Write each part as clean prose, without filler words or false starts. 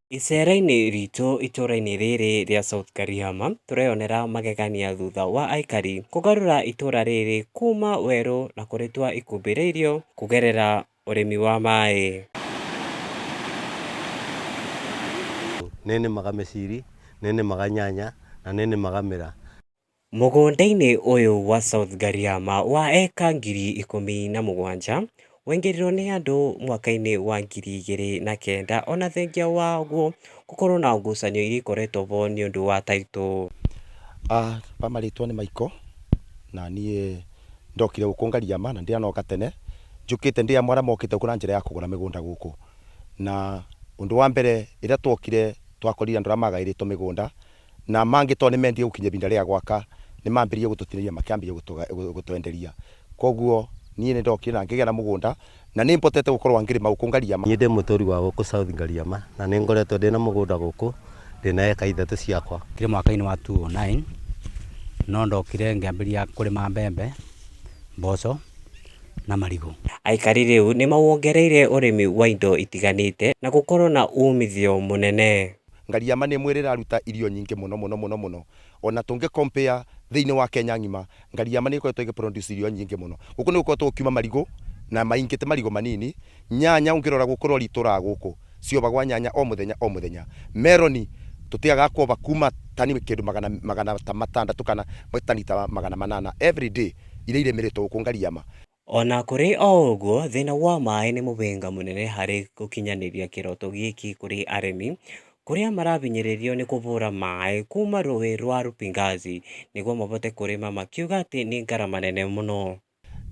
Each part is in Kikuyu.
Icera-inĩ ritũ itũra-inĩ rĩrĩ rĩa South Kariama tũreyonera magegania thutha wa aikari kũgarũra itũra rĩrĩ kuma werũ na kũrĩtua ikũmbĩ rĩa irio kũgerera ũrĩmi wa maĩ. Nĩnĩmaga mĩciri, nĩnĩmaga nyanya na nĩnĩmaga mĩraa. Mũgũnda-inĩ ũyũ wa South Gariama wa eka 17,000 waingĩrirwo nĩ andũ mwaka-inĩ wa 2009 ona thengia waguo gũkorwo na ngucanio iria ikoretwo bo nĩ ũndũ wa taitũ. Pa marĩtwa nĩ Michael na niĩ ndokire gũkũ Ngariama na ndĩranoka tene njũkĩte ndĩ amwe arĩa mokĩte gũkũ na njĩra ya kũgũra mĩgũnda gũkũ. Na ũndũ wa mbere rĩrĩa twokire twakorire andũ arĩa magaĩrĩtwo mĩgũnda Na mangĩ tondũ nĩ mendire gũkinya ibinda rĩa gwaka, nĩ mambĩrĩirie gũtũtinĩria makĩambĩrĩria gũtwenderia. Kwoguo niĩ nĩ ndokire na ngĩgĩa na mũgũnda na nĩ mbotete gũkorwo ngĩrĩma gũkũ Ngariama. Niĩ ndĩ mũtũri wa gũkũ South Ngariama na nĩ ngoretwo ndĩna mũgũnda gũkũ, ndĩna eka ithatũ ciakwa. Ndokire mwaka-inĩ wa 2009, no ndokire ngĩambĩrĩria kũrĩma mbembe, mboco na marigũ. Aikari rĩu nĩ mawongereire ũrĩmi wa indo itiganĩte na gũkorwo na umithio mũnene. Ngariama nĩ ĩmwe ĩrĩa ĩraruta irio nyingĩ mũno mũno mũno mũno. Ona tũngĩ compare thĩinĩ wa Kenya ng'ima, Ngariama nĩ ĩkoretwo ĩgĩ produce irio nyingĩ mũno. Gũkũ nĩ gũkoretwo gũkiuma marigũ na maingĩ ti marigũ manini. Nyanya ũngĩrora gũkũ rori itũraga gũkũ, ciobagwa nyanya o mũthenya o mũthenya. Meroni tũtiagaga kuoba kuma tani kĩndũ magana ta matandatũ kana tani ta 800 every day iria irĩmĩrĩtwo gũkũ Ngariama. O na kũrĩ o ũguo, thĩna wa maĩ nĩ mũhĩnga mũnene harĩ gũkinyanĩria kĩroto gĩkĩ kũrĩ arĩmi, kũrĩa marahinyĩrĩrio nĩ kũhũra maĩ kuma rũĩ rwa Rupingazi nĩguo mahote kũrĩma makiuga atĩ nĩ ngarama nene mũno.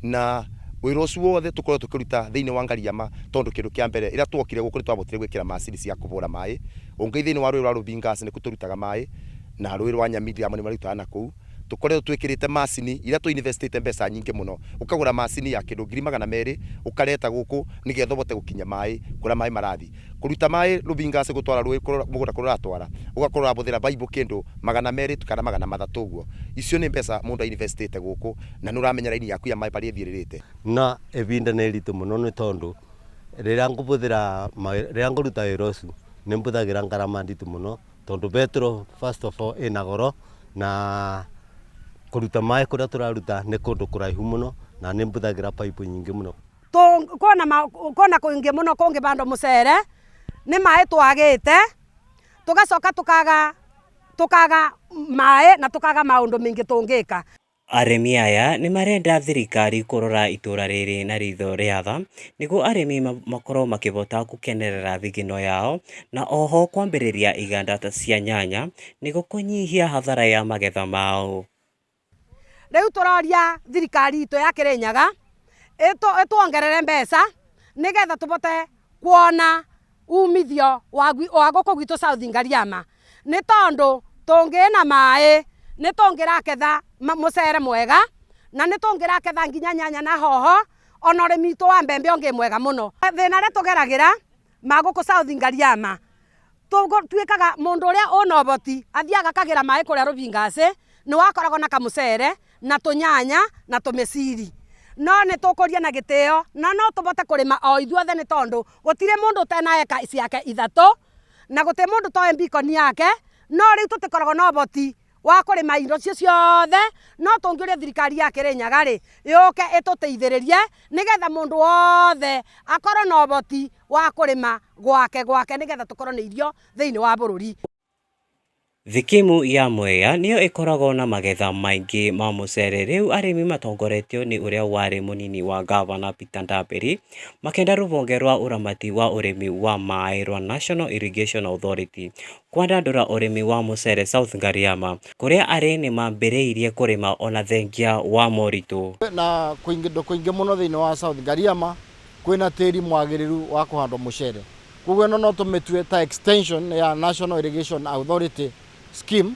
Na wĩra ũcio wothe tũkoretwo tũkĩruta thĩinĩ wa Ngariama tondũ kĩndũ kĩa mbere rĩrĩa twokire gũkũ nĩ twahotire gwĩkĩra macini cia kũhũra maĩ. Ũngĩ thĩinĩ wa rũĩ rwa Rupingazi nĩkuo tũrutaga maĩ na rũĩ rwa Nyamira nĩ marutaga nakũu. Tũkoretwo twĩkĩrĩte macini iria tũ invest ĩte mbeca nyingĩ mũno. Ũkagũra macini ya kĩndũ 200,000 ũkareta gũkũ nĩgetha ũhote gũkinyia maĩ kũrĩa maĩ marathiĩ. Kũruta maĩ Rubingas gũtwara rũĩ mũgũnda kũrĩa ũratwara, ũgakorwo ũrahũthĩra baibũ kĩndũ 200 kana 300 ũguo. Icio nĩ mbeca mũndũ a invest ĩte gũkũ na nĩ ũramenya raini yaku ya maĩ harĩa ĩthiĩrĩrĩte. Na ĩbinda nĩ iritũ mũno nĩ tondũ rĩrĩa ngũbũthĩra rĩrĩa ngũruta wĩra ũcio nĩ mbũthagĩra ngarama nditũ mũno. Tondũ betũrũ first of all ĩna goro na kũruta maĩ kũrĩa tũraruta nĩ kũndũ kũraihu mũno na nĩ mbũthagĩra pipe nyingĩ mũno. Kũna kũingĩ mũno kũngĩbandwo mũcere nĩ maĩ twagĩte, tũgacoka tũkaga maĩ na tũkaga maũndũ maingĩ tũngĩka. Arĩmi aya nĩ marenda thirikari kũrora itũra rĩrĩ na ritho rĩa tha nĩguo arĩmi makorwo makĩhota gũkenerera thigino yao na oho kwambĩrĩria iganda ta cia nyanya nĩguo kũnyihia hathara ya magetha mao. Rĩu tũroria thirikari itũ ya Kĩrĩnyaga ĩtuongerere mbeca nĩgetha tũbote kuona umithio wa gũkũ gwitũ South Ngariama nĩ tondũ tũngĩ na maĩ nĩ tũngĩraketha mũcere mwega na nĩ tũngĩraketha nginya nyanya na hoho ona ũrĩmi witũ wa mbembe ũngĩ mwega mũno. Thĩna ũrĩa tũgeragĩra ma gũkũ South Ngariama tuĩkaga mũndũ ũrĩa ũna ũhoti athiaga akagĩra maĩ kũrĩa Rũbingacĩ nĩ wakoragwo na kamũcere na tũnyanya na tũmĩciri no nĩ tũkũria na gĩtĩo na no tũbote kũrĩma o ithuothe nĩ tondũ gũtirĩ mũndũ ũtena eka ciake ithatũ na gũtirĩ mũndũ ũtoĩ mbikoni yake no rĩu tũtikoragwo na ũhoti wa kũrĩma indo icio ciothe no tũngĩũria thirikari ya Kĩrĩnyaga rĩ yũke ĩtũteithĩrĩrie nĩgetha mũndũ wothe akorwo na ũhoti wa kũrĩma gwake gwake nĩgetha tũkorwo na irio thĩinĩ wa bũrũri. Thikimu ya Mwea nĩyo ĩkoragwo na magetha maingĩ ma mũcere rĩu arĩmi matongoretio nĩ ũrĩa warĩ mũnini wa ngavana Peter Ndambĩri makĩenda rũhonge rwa ũramati wa ũrĩmi wa maĩ rwa National Irrigation Authority kwandandũra ũrĩmi wa mũcere South Ngariama kũrĩa arĩmi mambĩrĩirie kũrĩma ona thengia wa moritũ. Na kũndũ kũingĩ mũno thĩinĩ wa South Ngariama kwĩna tĩri mwagĩrĩru wa kũhandwo mũcere. Koguo ĩno no tũmĩtue ta extension ya National Irrigation Authority scheme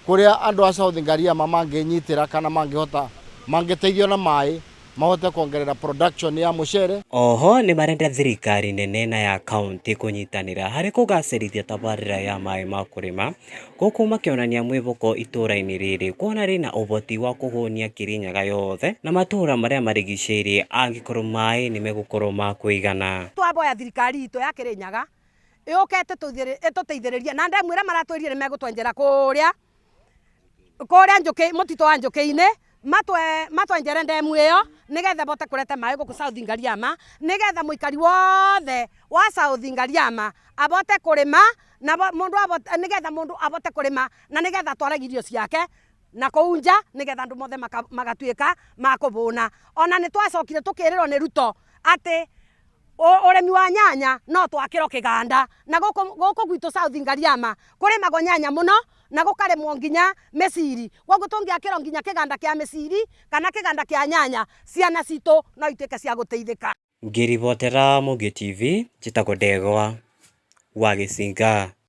kũrĩa andũ a South Ngariama mangĩnyitĩra kana mangĩhota mangĩteithio na maĩ mahote kuongerera production ya mũcere. Oho nĩ marenda thirikari nene na ya kauntĩ kũnyitanĩra harĩ kũgacĩrithia tabarĩra ya maĩ ma kũrĩma gũkũ makĩonania mwĩhoko itũra-inĩ rĩrĩ kuona rĩna ũhoti wa kũhũnia Kĩrĩnyaga yothe na matũra marĩa marigicĩirie angĩkorwo maĩ nĩ megũkorwo ma kũigana. Twaboya thirikari itũ ya Kĩrĩnyaga Yũke ĩtũteithĩrĩrie na ndemu ĩrĩa maratwĩrire nĩ megũtwenjera kũrĩa kũrĩa njũkĩ mũtitũ wa njũkĩ-inĩ, matwenjere ndemu ĩyo nĩgetha bote kũrete maĩ gũkũ South Ngariama, nĩgetha mũikari wothe wa South Ngariama abote kũrĩma na mũndũ abote, nĩgetha mũndũ abote kũrĩma na nĩgetha atware irio ciake na kũu nja, nĩgetha andũ mothe magatuĩka ma kũbũna. Ona nĩ twacokire tũkĩrĩrwo nĩ Ruto atĩ ũrĩmi wa nyanya no twakĩrwo kĩganda, na gũkũ gwitũ South Ngariama kũrĩmagwo nyanya mũno na gũkarĩmwo nginya mĩciri. Koguo tũngĩakĩrwo nginya kĩganda kĩa mĩciri kana kĩganda kĩa nyanya, ciana citũ no ituĩke cia gũteithĩka. Ngĩribotera Mũngĩ TV, njĩtagwo Ndegwa wa Gĩcinga.